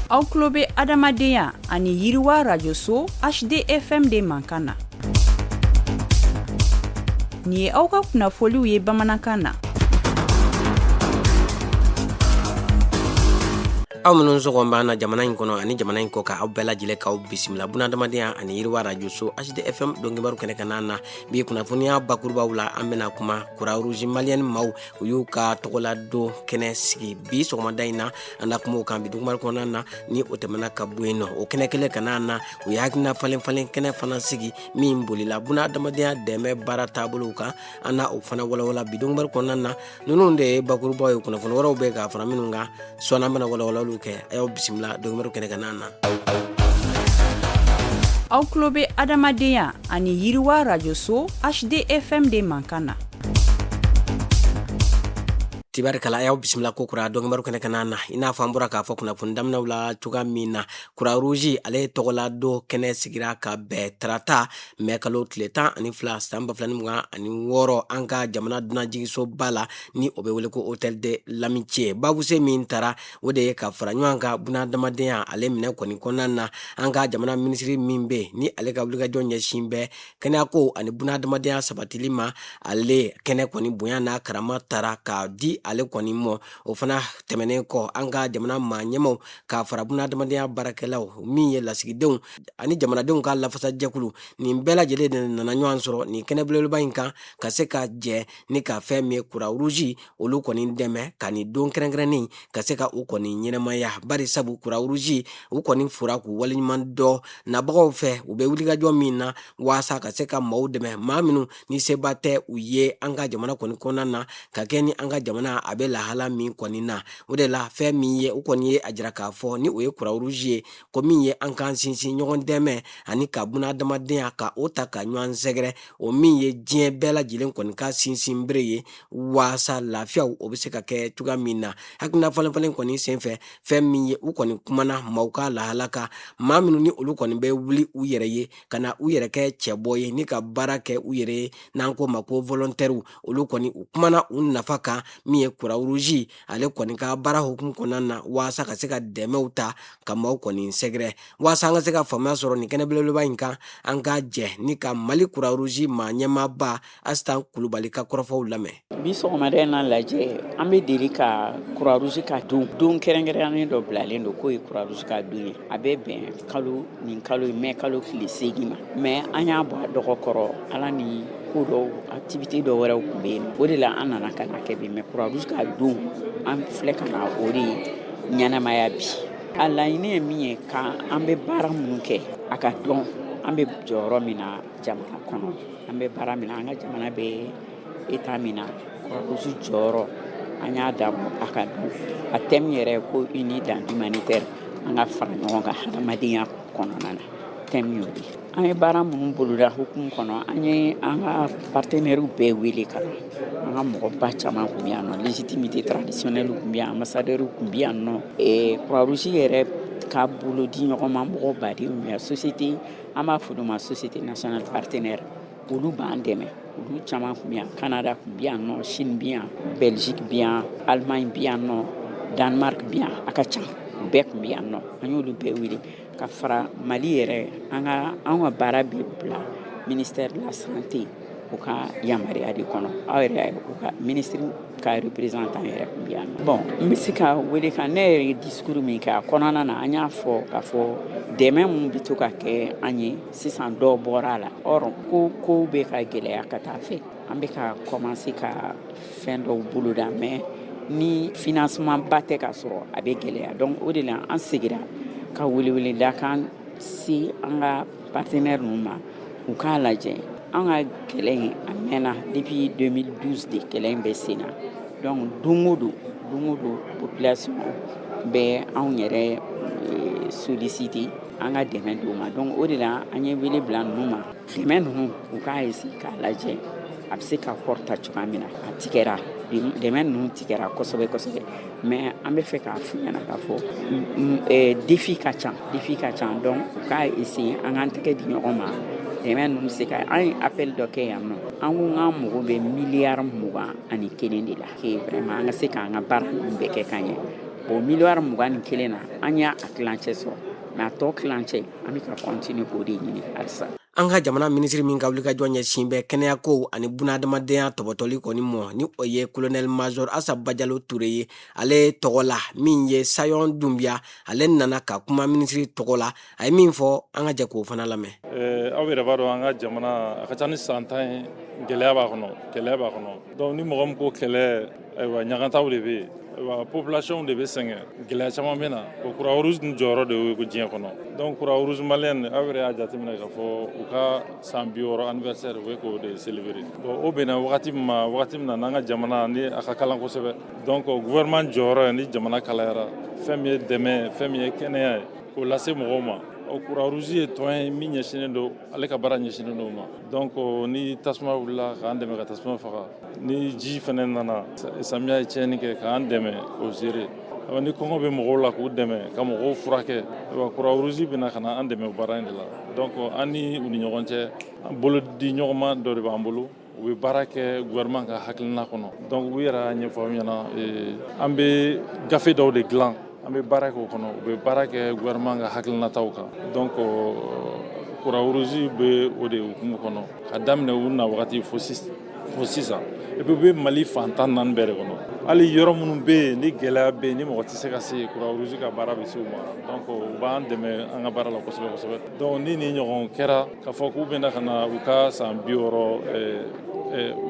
Aw tulo bɛ adamadenya ani yiriwa rajoso HDFM de mankan na. Nin ye aw ka kunnafoliw ye bamanankan na. Aw minnu sɔgɔn b'an na jamana in kɔnɔ ani jamana in kɔkan, aw bɛɛ lajɛlen k'aw bisimila bunadamadenya ani yiriwa rajoso HDFM donkibaru kɛnɛ kan na. Bi kunnafoniya bakurubaw la, an bɛna kuma Croix Rouge malienne maaw, u y'u ka tɔgɔladon kɛnɛ sigi bi sɔgɔmada in na. An na kuma o kan bi donkibaru kɔnɔna na. Ni o tɛmɛna ka bɔ yen nɔ, o kɛnɛ kelen ka na na, u ye hakilina falen falen kɛnɛ fana sigi min bolila bunadamadenya dɛmɛ baara taabolow kan. An na o fana walawala bi donkibaru kɔnɔna na. Ninnu de ye bakurubaw ye. Kunnafoni wɛrɛw bɛ ka fara minnu kan sɔɔni, an bɛna walawalaliw kɛ. A y'aw bisimila donkibaru kɛnɛ kan na. Aw tulo bɛ adamadenya ani yiriwa rajoso HDFM de mankan na. Tibarikala, a y'aw bisimila ko kura donkibaru kɛnɛ kan na. I n'a fɔ an bɔra k'a fɔ kunnafoni daminɛw la cogoya min na, Croix Rouge ale tɔgɔladon kɛnɛ sigira ka bɛn tarata mɛ kalo tile 12 san 2026, an ka jamana dunanjiginsoba la, ni o bɛ wele ko Hôtel de l'Amitié. Babuse min tara, o de ye ka fara ɲɔgɔn kan bunadamadenya ale minɛ kɔni kɔnɔna na. An ka jamana minisiri min bɛ, ni ale ka wulikajɔ ɲɛsin bɛ kɛnɛyako ani bunadamadenya sabatili ma, ale kɛnɛ kɔni bonya n'a karama tara k'a di ale kɔni mɔ. O fana tɛmɛnen kɔ, an ka jamana maa ɲɛmaw k'a fara bunadamadenya baarakɛlaw min ye lasigidenw ani jamanadenw ka lafasajɛkulu, nin bɛɛ lajɛlen de nana ɲɔgɔn sɔrɔ nin kɛnɛ belebeleba in kan ka se ka jɛ ni ka fɛn min ye Croix Rouge olu kɔni dɛmɛ ka nin don kɛrɛnkɛrɛnnen ka se ka u kɔni ɲɛnamaya. Bari sabu Croix Rouge u kɔni fora k'u waleɲuman dɔn nabagaw fɛ, u bɛ wulikajɔ min na waasa ka se ka maaw dɛmɛ, maa minnu ni seba tɛ u ye an ka jamana kɔni kɔnɔna na, ka kɛ ni an ka jamana a bɛ lahala min kɔni na. O de la fɛn min ye u kɔni ye a jira k'a fɔ ni o ye Croix Rouge ye, ko min ye an k'an sinsin ɲɔgɔn dɛmɛ ani ka bunadamadenya ka o ta ka ɲɔgɔn sɛgɛrɛ, o min ye diɲɛ bɛɛ lajɛlen kɔni ka sinsin bere ye waasa lafiyaw o bɛ se ka kɛ cogoya min na. Hakilina falen falen kɔni senfɛ, fɛn min ye u kɔni kumana maaw ka lahala kan, maa minnu ni olu kɔni bɛ wuli u yɛrɛ ye ka na u yɛrɛ kɛ cɛbɔ ye ni ka baara kɛ u yɛrɛ ye, n'an k'o ma ko volontaires, olu kɔni u kumana u nafa kan min ye Croix Rouge ale kɔni ka baara hukumu kɔnɔna na, waasa ka se ka dɛmɛw ta ka maaw kɔni sɛgɛrɛ. Waasa an ka se ka faamuya sɔrɔ nin kɛnɛ belebeleba in kan, an ka jɛ ni ka Mali Croix Rouge maa ɲɛmaaba Asitan Kulubali ka kɔrɔfɔw lamɛn. Bi sɔgɔmada in na lajɛ, an bɛ deli ka Croix Rouge ka don kɛrɛnkɛrɛnnen dɔ bilalen don k'o ye Croix Rouge ka don ye. A bɛ bɛn kalo nin kalo mɛ kalo tile 8 ma, mais an y'a bɔ a dɔgɔ kɔrɔ ala ni ko dɔw activité dɔw wɛrɛw tun bɛ yen. O de la an nana ka na kɛ bi. Mais Croix Rouge ka don, an filɛ ka na o de ɲɛnamaya bi. A laɲini ye min ye, ka an bɛ baara minnu kɛ, a ka dɔn an bɛ jɔyɔrɔ min na jamana kɔnɔ, an bɛ baara min na, an ka jamana bɛ état min na, Croix Rouge jɔyɔrɔ, an y'a dabɔ a ka dɔn. A thème yɛrɛ ko unis dans l'humanitaire, an ka fara ɲɔgɔn kan hadamadenya kɔnɔna na, thème y'o de. An ye baara minnu boloda hukumu kɔnɔ, an ye an ka partenaires bɛɛ wele ka na. An ka mɔgɔba caman tun bɛ yan nɔ, légitimité traditionnelle tun bɛ yan, ambassadeurs tun bɛ yan nɔ, Croix Rouge yɛrɛ ka bolo di ɲɔgɔn ma mɔgɔ baden tun bɛ yan, société, an b'a fɔ olu ma société nationale partenaire, olu b'an dɛmɛ, olu caman tun bɛ yan. Canada tun bɛ yan nɔ, Chine bɛ yan, Belgique bɛ yan, Allemagne bɛ yan nɔ, Danemark bɛ yan, a ka ca, bɛɛ tun bɛ yan nɔ. An y'olu bɛɛ wele ka fara Mali yɛrɛ. An ka baara bɛ bila ministère de la Santé u ka yamaruya de kɔnɔ. Aw yɛrɛ, u ka ministre ka représentant yɛrɛ tun bɛ yan. Bon, n bɛ se ka wele kan ne yɛrɛ ye discours min kɛ, a kɔnɔna na, an y'a fɔ k'a fɔ dɛmɛ min bɛ to ka kɛ an ye sisan, dɔ bɔra a la. Or ko kow bɛ ka gɛlɛya ka taa fɛ, an bɛ ka commencer ka fɛn dɔw boloda, mais ni financement ba tɛ ka sɔrɔ, a bɛ gɛlɛya. Donc o de la an segira ka weleweleda kan se an ka partenaire ninnu ma, u k'a lajɛ an ka kɛlɛ in, a mɛnna, depuis 2012 de kɛlɛ in bɛ sen na. Donc don o don, don o don, population bɛ anw yɛrɛ solliciter an ka dɛmɛ d'u ma. Donc o de la an ye wele bila ninnu ma, dɛmɛ ninnu, u k'a essayer k'a lajɛ a bɛ se ka kɔrɔta cogoya min na. A tigɛra, dɛmɛ ninnu tigɛra kosɛbɛ kosɛbɛ, mais an bɛ fɛ k'a f'u ɲɛna k'a fɔ défi ka ca, défi ka ca. Donc u k'a essayer an k'an tɛgɛ di ɲɔgɔn ma, dɛmɛ ninnu bɛ se ka. An ye appel dɔ kɛ yan nɔ, an ko k'an mago bɛ miliyari 21 de la que vraiment an ka se k'an ka baara ninnu bɛɛ kɛ ka ɲɛ. Bon, miliyari 21 na, an y'a tilancɛ sɔrɔ, mais a tɔ tilancɛ, an bɛ ka continuer k'o de ɲini halisa. An ka jamana minisiri min ka wulikajɔ ɲɛsin bɛ kɛnɛyako ani bunadamadenya tɔbɔtɔli kɔni mɔ, ni o ye colonel major Asa Bajalo Ture ye, ale tɔgɔ la, min ye Sayɔn Dunbiya, ale nana ka kuma minisiri tɔgɔ la. A ye min fɔ, an ka jɛ k'o fana lamɛn. Aw yɛrɛ b'a dɔn, an ka jamana, a ka ca ni san 10 ye, gɛlɛya b'a kɔnɔ, gɛlɛya b'a kɔnɔ. Donc ni mɔgɔ min ko kɛlɛ, ayiwa, ɲagantaw de bɛ yen, ayiwa, population de bɛ sɛgɛn, gɛlɛya caman bɛ na o. Croix Rouge dun jɔyɔrɔ de y'o ye ko diɲɛ kɔnɔ. Donc Croix Rouge malienne, aw yɛrɛ y'a jateminɛ k'a fɔ u ka san 60 anniversaire, u bɛ k'o de célébrer. Bon, o bɛnna wagati min ma, wagati min na n'an ka jamana ni a ka kalan kosɛbɛ. Donc gouvernement jɔyɔrɔ ye, ni jamana kalayara, fɛn min ye dɛmɛ, fɛn min ye kɛnɛya ye, k'o lase mɔgɔw ma. O Croix Rouge ye tɔn ye min ɲɛsinnen don, ale ka baara ɲɛsinnen don o ma. Donc ni tasuma wulila, k'an dɛmɛ ka tasuma faga. Ni ji fɛnɛ nana, samiya ye tiɲɛni kɛ, k'an dɛmɛ k'o gérer. Ni kɔngɔ bɛ mɔgɔw la, k'u dɛmɛ ka mɔgɔw furakɛ. Ayiwa, Croix Rouge bɛna ka na an dɛmɛ baara in de la. Donc an ni u ni ɲɔgɔn cɛ, an bolo di ɲɔgɔnma dɔ de b'an bolo. U bɛ baara kɛ gouvernement ka hakilina kɔnɔ. Donc u yɛrɛ y'a ɲɛfɔ aw ɲɛna, an bɛ gafe dɔw de dilan, an bɛ baara kɛ o kɔnɔ. U bɛ baara kɛ gouvernement ka hakilinataw kan. Donc Croix Rouge bɛ o de hukumu kɔnɔ ka daminɛ u na wagati fo sisan. Et puis u bɛ Mali fan 14 bɛɛ de kɔnɔ. Hali yɔrɔ minnu bɛ yen ni gɛlɛya bɛ yen, ni mɔgɔ tɛ se ka se yen, Croix Rouge ka baara bɛ se u ma. Donc u b'an dɛmɛ an ka baara la kosɛbɛ kosɛbɛ. Donc ni nin ɲɔgɔn kɛra, k'a fɔ k'u bɛna ka na u ka san 60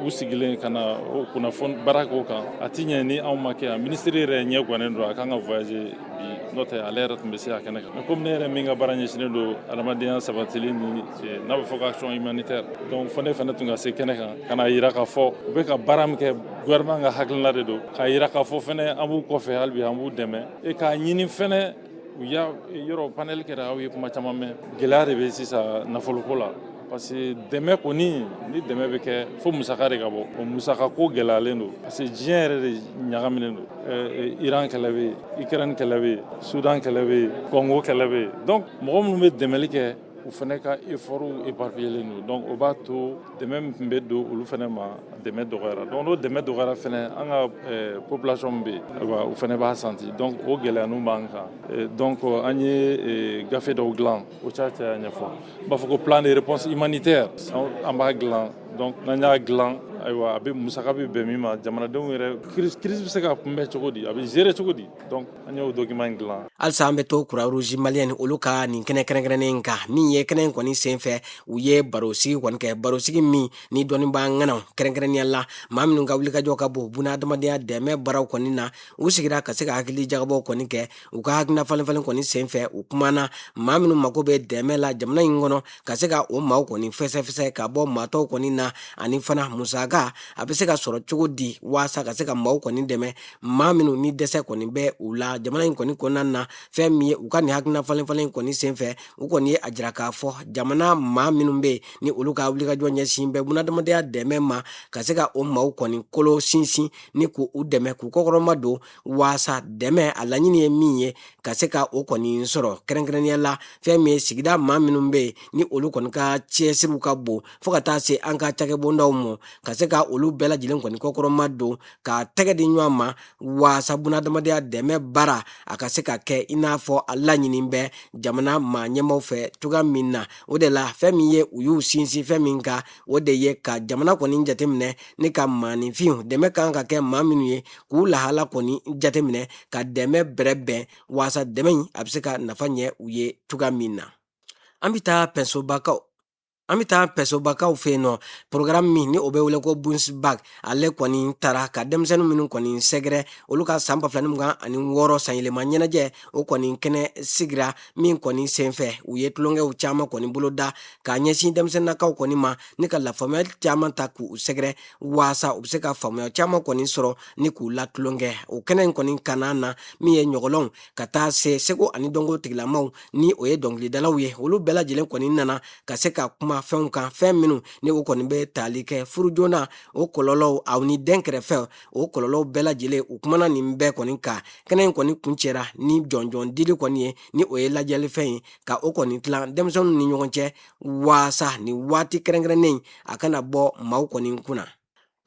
u sigilen ka na o kunnafoni baara k'o kan, a ti ɲɛ ni anw ma kɛ yan. Minisiri yɛrɛ ɲɛ gannen don, a kan ka voyager bi, n'o tɛ ale yɛrɛ tun bɛ se a kɛnɛ kan. Mais komi ne yɛrɛ min ka baara ɲɛsinnen don adamadenya sabatili ni n'a bɛ fɔ ko action humanitaire, donc fo ne fana tun ka se kɛnɛ kan ka na yira k'a fɔ u bɛ ka baara min kɛ, gouvernement ka hakilina de don, k'a yira k'a fɔ fɛnɛ an b'u kɔfɛ hali bi, an b'u dɛmɛ e k'a ɲini fɛnɛ. U y'a yɔrɔ panel kɛra, aw ye kuma caman mɛn. Gɛlɛya de bɛ sisan nafoloko la, parce que dɛmɛ kɔni, ni dɛmɛ bɛ kɛ, fo musaka de ka bɔ. O musaka ko gɛlɛyalen don, parce que diɲɛ yɛrɛ de ɲagaminen don. Iran kɛlɛ bɛ yen, Ukraine kɛlɛ bɛ yen, Soudan kɛlɛ bɛ yen, Congo kɛlɛ bɛ yen. Donc mɔgɔ minnu bɛ dɛmɛli kɛ, u fana ka effort éparpillé don. Donc o b'a to dɛmɛ min tun bɛ don olu fana ma, dɛmɛ dɔgɔyara. Donc n'o dɛmɛ dɔgɔyara fana, an ka population min bɛ yen, ayiwa, o fana b'a senti. Donc o gɛlɛya b'an kan. Donc an ye gafe dɔw dilan, o ca caya ɲɛfɔ, n b'a fɔ ko plan de réponse humanitaire, an b'a dilan. Donc n'an y'a dilan, ayiwa, a bɛ musaka bɛ bɛn min ma, jamanadenw yɛrɛ, crise bɛ se ka kunbɛn cogo di, a bɛ gérer cogo di, donc an y'o document in dilan. Halisa an bɛ to Croix Rouge malienne olu ka nin kɛnɛ kɛrɛnkɛrɛnnen kan. Min ye kɛnɛ in kɔni sen fɛ, u ye barosigi kɔni kɛ, barosigi min ni dɔnnibaa ŋanaw, kɛrɛnkɛrɛnnenya la maa minnu ka wulikajɔ ka bon bunadamadenya dɛmɛ baaraw kɔni na, u sigira ka se ka hakili jagabɔw kɔni kɛ. U ka hakilina falen falen kɔni sen fɛ, u kumana maa minnu mako bɛ dɛmɛ la jamana in kɔnɔ, ka se ka o maaw kɔni fɛsɛfɛsɛ ka bɔ maatɔw kɔni na, ani fana musaka a bɛ se ka sɔrɔ cogo di waasa ka se ka maaw kɔni dɛmɛ, maa minnu ni dɛsɛ kɔni bɛ u la jamana in kɔni kɔnɔna na. Fɛn min ye u ka nin hakilina falen falen kɔni sen fɛ, u kɔni ye a jira k'a fɔ jamana maa minnu bɛ yen ni olu ka wulikajɔ ɲɛsin bɛ bunadamadenya dɛmɛ ma, ka se ka o maaw kɔni kolo sinsin ni k'u dɛmɛ, k'u kɔkɔrɔma don, waasa dɛmɛ a laɲini ye min ye, ka se ka o kɔni sɔrɔ. Kɛrɛnkɛrɛnnenya la, fɛn min ye sigida maa minnu bɛ yen ni olu kɔni ka cɛsiriw ka bon, fo ka taa se an ka cakɛbondaw ma, ka se ka olu bɛɛ lajɛlen kɔni kɔkɔrɔma don, ka tɛgɛ di ɲɔgɔn ma, waasa bunadamadenya dɛmɛ baara a ka se ka kɛ i n'a fɔ a laɲini bɛ jamana maa ɲɛmaw fɛ cogoya min na. O de la, fɛn min ye u y'u sinsin fɛn min kan, o de ye ka jamana kɔni jateminɛ ni ka maaninfin dɛmɛ kan ka kɛ maa minnu ye, k'u lahala kɔni jateminɛ, ka dɛmɛ bɛrɛbɛn, waasa dɛmɛ in a bɛ se ka nafa ɲɛ u ye cogoya min na. An bɛ taa pɛsobakaw fɛ yen nɔ. Programme min ni o bɛ wele ko Bounce Back, ale kɔni taara ka denmisɛnnin minnu kɔni sɛgɛrɛ, olu ka san 2026 sanyɛlɛma ɲɛnajɛ, o kɔni kɛnɛ sigira. Min kɔni senfɛ, u ye tulonkɛw caman kɔni boloda k'a ɲɛsin denmisɛnninnakaw kɔni ma, ni ka lafaamuya caman ta k'u sɛgɛrɛ, waasa u bɛ se ka faamuya caman kɔni sɔrɔ ni k'u la tulonkɛ. O kɛnɛ in kɔni kana na, min ye ɲɔgɔlɔnw ka taa se seko ani dɔnko tigilamaw, ni o ye dɔnkilidalaw ye, olu bɛɛ lajɛlen kɔni nana ka se ka kuma fɛnw kan, fɛn minnu ni o kɔni bɛ tali kɛ furu joona, o kɔlɔlɔw aw ni den kɛrɛfɛ, o kɔlɔlɔw bɛɛ lajɛlen, u kumana nin bɛɛ kɔni kan. Kɛnɛ in kɔni kuncɛra ni jɔnjɔn dili kɔni ye, ni o ye lajɛlifɛn ye, ka o kɔni tilan denmisɛnninw ni ɲɔgɔn cɛ, waasa nin waati kɛrɛnkɛrɛnnen a kana bɔ maaw kɔni kunna.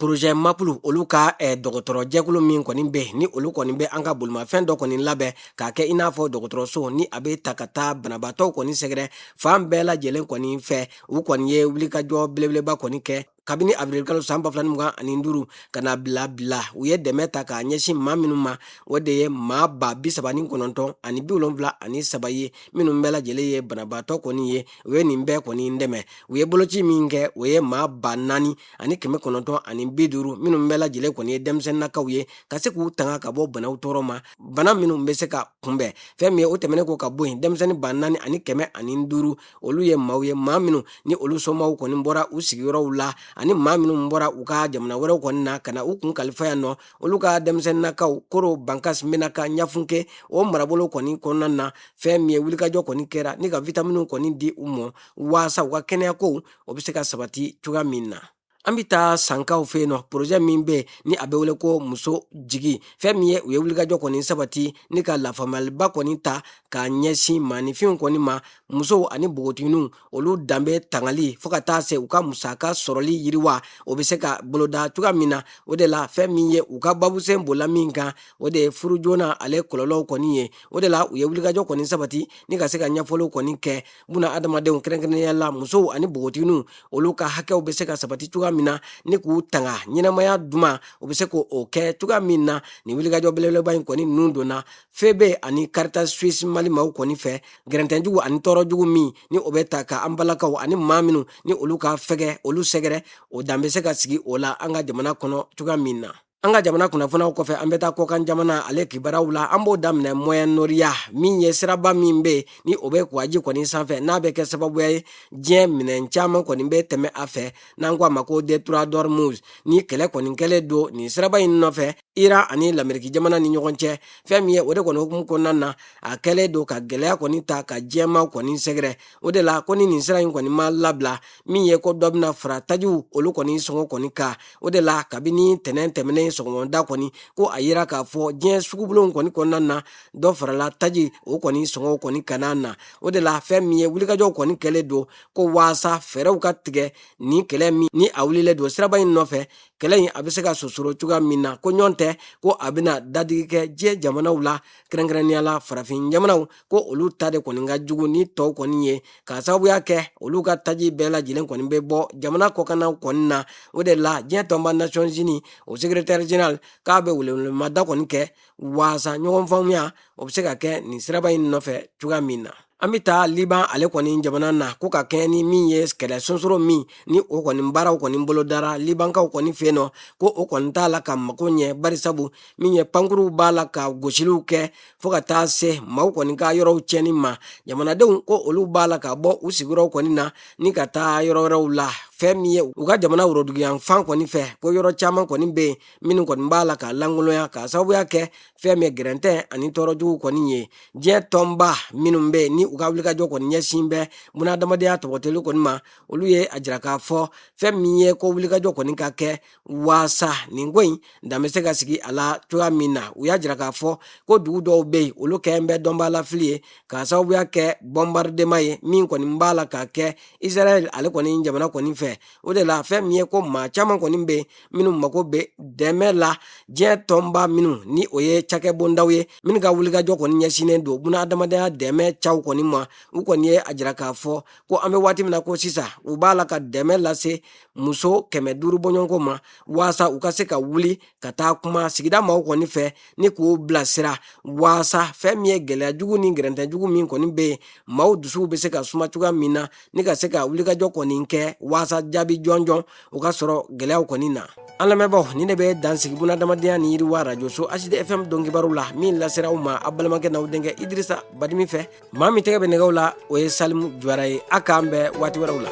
Projet MAPL olu ka dɔgɔtɔrɔjɛkulu min kɔni bɛ ni olu kɔni bɛ an ka bolimafɛn dɔ kɔni labɛn k'a kɛ i n'a fɔ dɔgɔtɔrɔso ni a bɛ ta ka taa banabaatɔw kɔni sɛgɛrɛ fan bɛɛ lajɛlen kɔni fɛ. U kɔni ye wulikajɔ belebeleba kɔni kɛ kabini avril kalo san 2025 ka na bila. U ye dɛmɛ ta k'a ɲɛsin maa minnu ma, o de ye maa 39,073 ye, minnu bɛɛ lajɛlen ye banabaatɔ kɔni ye. U ye nin bɛɛ kɔni dɛmɛ. U ye boloci min kɛ, o ye maa 4,950, minnu bɛɛ lajɛlen kɔni ye denmisɛnninnakaw ye, ka se k'u tanga ka bɔ banaw tɔɔrɔ ma, bana minnu bɛ se ka kunbɛn. Fɛn min ye o tɛmɛnen kɔ ka bɔ yen, denmisɛnnin 4,105, olu ye maaw ye, maa minnu ni olu somaw kɔni bɔra u sigiyɔrɔw la ani maa minnu bɔra u ka jamana wɛrɛw kɔni na ka na u kun kalifa yan nɔ, olu ka denmisɛnninnakaw Koro, Bankas, Menaka, Ɲafunke o marabolo kɔni kɔnɔna na. Fɛn min ye wulikajɔ kɔni kɛra ni ka vitaminiw kɔni di u ma waasa u ka kɛnɛyakow o bɛ se ka sabati cogoya min na. An bɛ taa Sankaw fɛ yen nɔ, projet min bɛ ni a bɛ wele ko Muso Jigi. Fɛn min ye u ye wulikajɔ kɔni sabati ni ka lafaamuyaliba kɔni ta k'a ɲɛsin maaninfinw kɔni ma, musow ani npogotigininw, olu danbe tangali fo ka taa se u ka musaka sɔrɔli yiriwa, o bɛ se ka boloda cogoya min na. O de la fɛn min ye u ka babusen bolila min kan, o de ye furu joona ale kɔlɔlɔw kɔni ye. O de la u ye wulikajɔ kɔni sabati ni ka se ka ɲɛfɔliw kɔni kɛ buna adamadenw, kɛrɛnkɛrɛnnenya la musow ani npogotigininw, olu ka hakɛw bɛ se ka sabati cogoya min na ni k'u tanga ɲɛnamaya duman, u bɛ se k'o kɛ cogoya min na. Nin wulikajɔ belebeleba in kɔni nun donna FEB ani Caritas Suisse Mali maaw kɔni fɛ. Gɛrɛntɛjugu ani tɔɔrɔjugu min ni o bɛ ta ka an balakaw ani maa minnu ni olu ka fɛgɛ olu sɛgɛrɛ, o dan bɛ se ka sigi o la an ka jamana kɔnɔ cogoya min na. An ka jamana kunnafoniyaw kɔfɛ, an bɛ taa kɔkan jamana ale kibaruyaw la. An b'o daminɛ Moyen-Orient, min ye siraba min bɛ ni o bɛ Kuwaji kɔni sanfɛ, n'a bɛ kɛ sababuya ye diɲɛ minɛn caman kɔni bɛ tɛmɛ a fɛ, n'an ko a ma ko détroit d'Ormuz. Ni kɛlɛ kɔni kɛlen don nin siraba in nɔfɛ Iran ani Lameriki jamana ni ɲɔgɔn cɛ, fɛn min ye o de kɔni hukumu kɔnɔna na, a kɛlen don ka gɛlɛya kɔni ta ka diɲɛmaa kɔni sɛgɛrɛ. O de la ko ni nin sira in kɔni ma labila, min ye ko dɔ bɛna fara tajiw olu kɔni sɔngɔ kɔni kan. O de la kabini tɛnɛn tɛmɛnen sɔgɔmada kɔni, ko a yira k'a fɔ diɲɛ sugubulonw kɔni kɔnɔna na, dɔ farala taji o kɔni sɔngɔ kɔni kana na. O de la fɛn min ye wulikajɔw kɔni kɛlen don ko waasa fɛɛrɛw ka tigɛ nin kɛlɛ min ni a wulilen don siraba in nɔfɛ, kɛlɛ in a bɛ se ka sosoro cogoya min na, ko ɲɔgɔn tɛ ko a bɛna dadigi kɛ diɲɛ jamanaw la, kɛrɛnkɛrɛnnenya la farafin jamanaw, ko olu ta de kɔni ka jugu ni tɔw kɔni ye, k'a sababuya kɛ olu ka taji bɛɛ lajɛlen kɔni bɛ bɔ jamana kɔkannaw kɔni na. O de la diɲɛ tɔnba Nations Unies o secrétaire général k'a bɛ welewelemada kɔni kɛ waasa ɲɔgɔn faamuya o bɛ se ka kɛ nin siraba in nɔfɛ cogoya min na. An bɛ taa Liban ale kɔni jamana na, ko ka kɛɲɛ ni min ye kɛlɛ sonsoro min ni o kɔni baaraw kɔni bolodara Libankaw kɔni fɛ yen nɔ, ko o kɔni t'a la ka mako ɲɛ, barisabu min ye pankuruw b'a la ka gosiliw kɛ fo ka taa se maaw kɔni ka yɔrɔw tiɲɛni ma. Jamanadenw ko olu b'a la ka bɔ u sigiyɔrɔw kɔni na ni ka taa yɔrɔ wɛrɛw la. Fɛn min ye u ka jamana woroduguyanfan kɔni fɛ, ko yɔrɔ caman kɔni bɛ yen minnu kɔni b'a la ka lankolonya k'a sababuya kɛ fɛn min ye gɛrɛntɛ ani tɔɔrɔ jugu kɔni ye. Diɲɛ tɔnba minnu bɛ ni u ka wulikajɔ kɔni ɲɛsin bɛ bunadamadenya tɔbɔtɔli kɔni ma, olu ye a jira k'a fɔ fɛn min ye ko wulikajɔ kɔni ka kɛ waasa nin ko in dan bɛ se ka sigi a la cogoya min na. U y'a jira k'a fɔ ko dugu dɔw bɛ yen, olu kɛlen bɛ dɔnbaalafili ye k'a sababuya kɛ bombardement ye min kɔni b'a la ka kɛ Israël ale kɔni jamana kɔni fɛ. O de la fɛn min ye ko maa caman kɔni bɛ yen minnu mako bɛ dɛmɛ la. Diɲɛ tɔnba minnu ni o ye cakɛbondaw ye minnu ka wulikajɔ kɔni ɲɛsinnen don bunadamadenya dɛmɛ caw kɔni ma, u kɔni ye a jira k'a fɔ ko an bɛ waati min na ko sisan, u b'a la ka dɛmɛ lase muso 500 bɔɲɔgɔnko ma waasa u ka se ka wuli ka taa kuma sigida maaw kɔni fɛ ni k'u bilasira waasa fɛn min ye gɛlɛya jugu ni gɛrɛntɛ jugu min kɔni bɛ yen, maaw dusuw bɛ se ka suma cogoya min na ni ka se ka wulikajɔ kɔni kɛ waasa jaabi jɔnjɔn o ka sɔrɔ gɛlɛyaw kɔni na. An lamɛnbaaw, nin de bɛ dan sigi bunadamadenya ni yiriwa rajoso HDFM donkibaru la, min lasera aw ma aw balimakɛ n'aw denkɛ Idirisa Badimi fɛ. Maa min tɛgɛ bɛ nɛgɛw la, o ye Salimu Juwara ye. A k'an bɛn waati wɛrɛw la.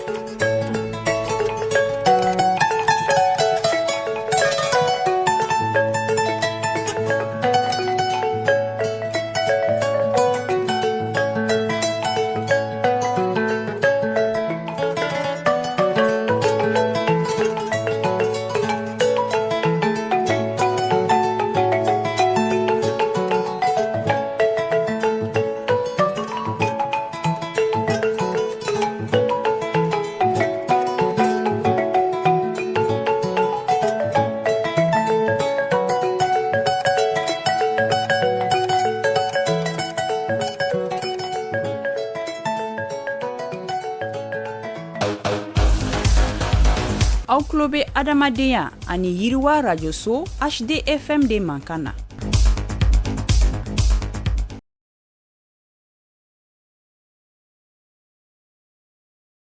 Aw tulo bɛ adamadenya ani yiriwa rajoso HDFM de mankan na.